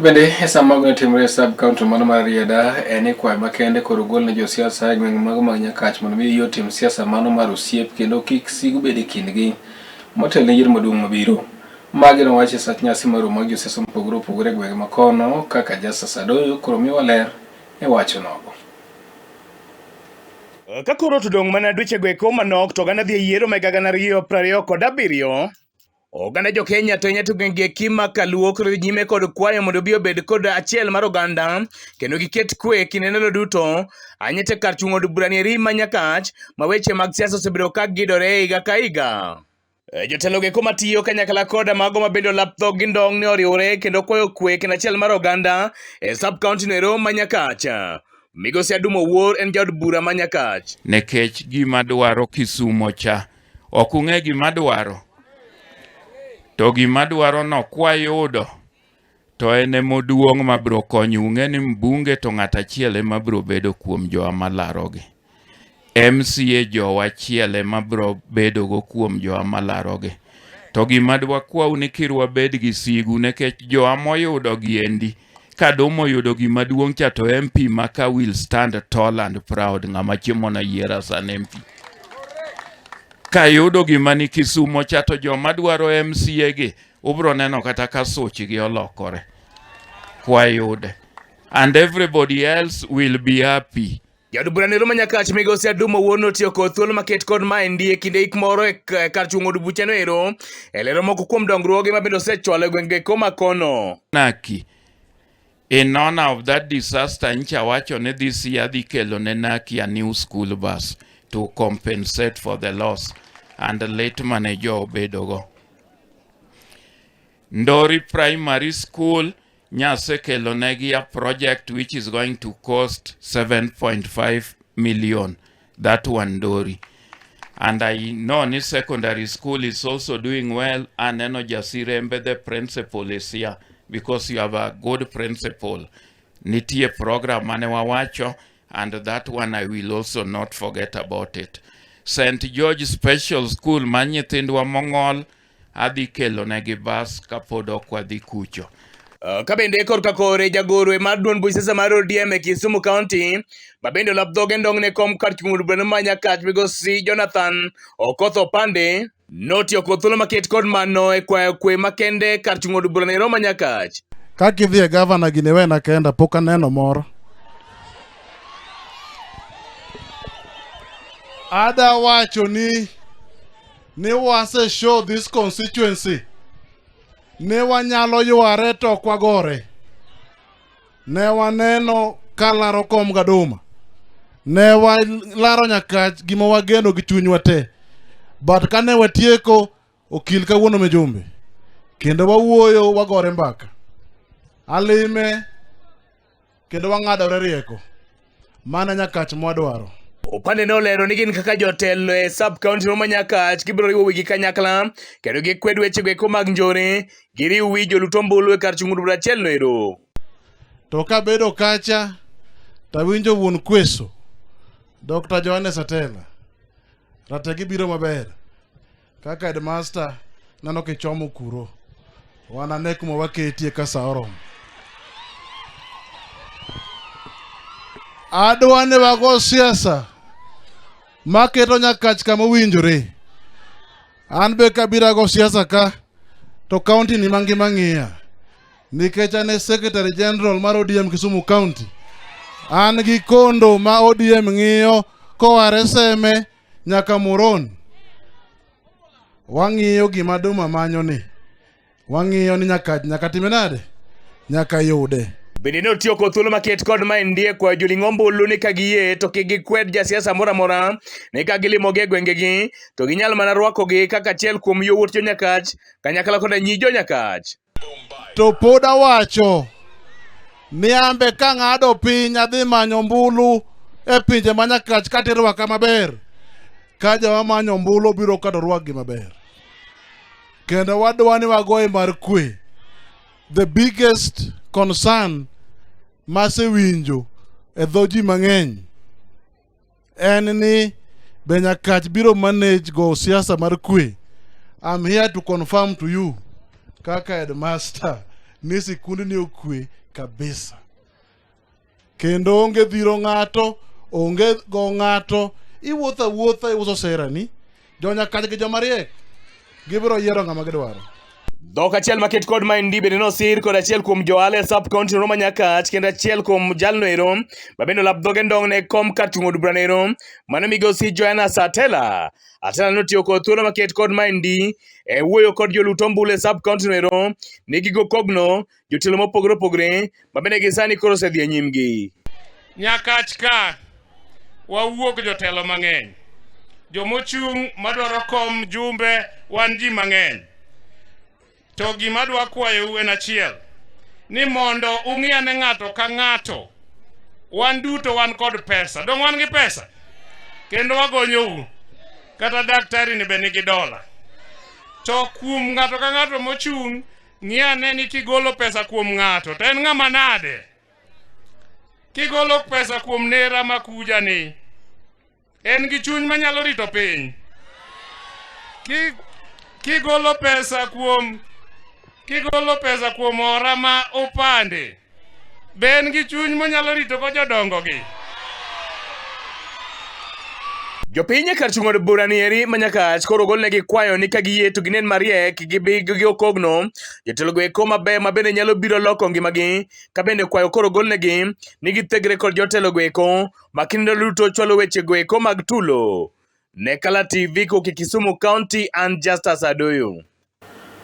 Bende e sama mago ne timore e sub county mano mar Rarieda en ni kwayo makende koro ogol ne josiasa e gwenge mago mag Nyakach mondo mi otim siasa mano mar osiep kendo kik sigu bed e kindgi motelo ne yiero maduong' mabiro. Magi nowacho e sach nyasi mar romo mag josiasa mopogore opogore e gwenge makono kaka Justus Adoyo koro miwa ler e wacho nogo. Ka koro to dong' mana dwechego eko manok to oganda dhi e yiero ma higa 2027. Oganda jo Kenya to ahinya to gwenge eki ma kaluo koro dhi nyime kod kwayo mondo obi obed kod achiel mar oganda kendo giket kwe e kinde ndalo duto ahinya to kar chung' od bura ni eri ma Nyakach ma weche mag siasa osebedo ka gidore higa ka higa. Jotelo go matiyo kanyakla koda mago ma bende olap dhog gi ndong' ne oriwore kendo kwayo kwe kendo achiel mar oganda e sub county no ero ma Nyakach. Migosi Adum Owuor en jaod bura ma Nyakach. Nekech gima dwaro Kisumo cha ok ung'e gima dwaro to gima dwaro no kwayudo to en emoduong' mabiro konyo ung'e ni mbunge to ng'at achiel ema biro bedo kuom jowa malarogi. MCA jowa achiel ema biro bedogo kuom jowa malarogi. To gima dwakwau ni kir wabed gi sigu nikech jowa moyudo giendi ka Duma oyudo gima duong' cha to MP maka will stand tall and proud ng'ama chiemo na yiera as an MP. Kayudo gima ni Kisumo cha to joma dwaro MCA gi ubro neno kata ka suchgi olokore kwayude and everybody else will be happy. Jaod bura nero ma Nyakach Migosi Adum Owuor notiyo kod thuolo maket kod maendi e kinde ik moro e kar chung' od bucheno ero e lero moko kuom dongruoge ma bende osechwalo e gwenge koma kono. Naki in honor of that disaster ncha wacho ni this year dhi kelo ne Naki a new school bus to compensate for the loss and lit mane jo obedogo. Ndori Primary School nyasekelo negi a project which is going to cost 7.5 million. That one Ndori. And I know ni secondary school is also doing well. Aneno Jasirembe, the principal is here because you have a good principal. Nitie program mane wawacho and that one I will also not forget about it. St. George Special School ma nyithindwa mong'ol adhi kelo negi bas kapod ok wadhi kucho. Ka bende korka kore jagoro mar duond buch siasa mar ODM e Kisumu County ma bende olap dhoge ndong' ne kom kar chung' od bura ma Nyakach migosi Jonathan Okoth Opande notiyo kod thuolo maket kod mano e kwayo kwe makende kar chung' od bura no ma Nyakach. Kaka idhi e gavana gini wena kenda pok aneno moro. Ada wacho ni ni wase show this constituency ne wanyalo yware to ok wagore. Ne waneno ka laro kom Gaduma. Ne walaro Nyakach gima wageno gi chunywa te. But kane watieko okil kawuono Mijumbe kendo wawuoyo wagore mbaka. Alime kendo wang'adore rieko. Mana Nyakach mwadwaro. Opande ne olero ni gin kaka jotelo e sub county ma Nyakach gibiro riwo wigi kanyakla kendo gikwed wechego eko mag njore giriw wi jolut ombulu e kar chung' od bura achiel no ero. To kabedo kacha tawinjo wuon kweso Dr. Johannes Atela rategi biro maber kaka headmaster nano kichomo kuro wanane kuma waketie ka sa oromo. Adwa ni wago siasa maketo Nyakach kama owinjore. An be kabiro ago siasa ka to county ni mangima ng'iya nikech an e Secretary General mar ODM Kisumu County. An gi kondo ma ODM ng'iyo koa Seme nyaka Muron. Wang'iyo gima Duma manyo ni. Wang'iyo ni nyaka nyaka time nade? Nyaka yude. Bende ne otiyo kod thuolo maket kod maendi e kwayo joling' ombulu ni ka giyie to kik gikwed jasiasa moro amora ni ka gilimogi e gwengegi to ginyal mana rwakogi kaka achiel kuom yowuot jo-Nyakach kanyakla koda nyi jo-Nyakach. To pod awacho ni ambe kang'ado piny adhi manyo ombulu e pinje ma Nyakach kata irwaka maber. Ka joma manyo ombulu biro ka to rwakgi maber. Kendo wadwa ni wagoye mar kwe. The biggest concern masewinjo e dho ji mang'eny en ni be Nyakach biro manage go siasa mar kwe. I'm here to confirm to you kaka headmaster ni sikundni okwe kabisa. Kendo onge dhiro ng'ato, onge go ng'ato, iwuotho awuotha iuso serani. Jonyakach gi joma riek gibiro yiero ng'ama gidwaro. Dhok achiel maket kod maendi bende nosir kod achiel kuom johala e sub county no ma Nyakach kendo achiel kuom jalno ero ma bende olap dhoge ndong' ne kom kar chung' od bura nero mano migosi Joanna Satela. Atela notiyo kod thuolo maket kod maendi e wuoyo kod jolut ombulu e sub county no ero ni gigo kogno jotelo mopogore opogore ma bende gi sani koro osedhi e nyimgi. Nyakach ka wawuok jotelo mang'eny, jomochung' madwaro kom jumbe wan ji mang'eny. To gima adwa kwayou en achiel, ni mondo ung'i ane ng'ato ka ng'ato, wan duto wan kod pesa. Dong' wan gi pesa? Kendo wagonyou. Kata daktari ni be nigi dola. To kuom ng'ato ka ng'ato mochung' Ng'i ane ni kigolo pesa kuom ng'ato to en ng'ama nade? Kigolo pesa kuom nera makuja ni, en gi chuny manyalo rito piny? Ki, kigolo pesa kuom kigolo pesa kuom ora ma opande, Be en gi chuny monyalo ritogo jodongogi? Jopiny e kar chung' od bura ni eri ma Nyakach koro ogolnegi kwayo ni ka giyie to ginen mariek gibi gi okogno jotelo go eko mabeyo ma bende nyalo biro loko ngimagi ka bende kwayo koro ogolnegi ni githegre kod jotelo go eko ma kinde duto chwalo weche go eko mag tulo. Ne Kala TV koke Kisumu County and Justus Adoyo.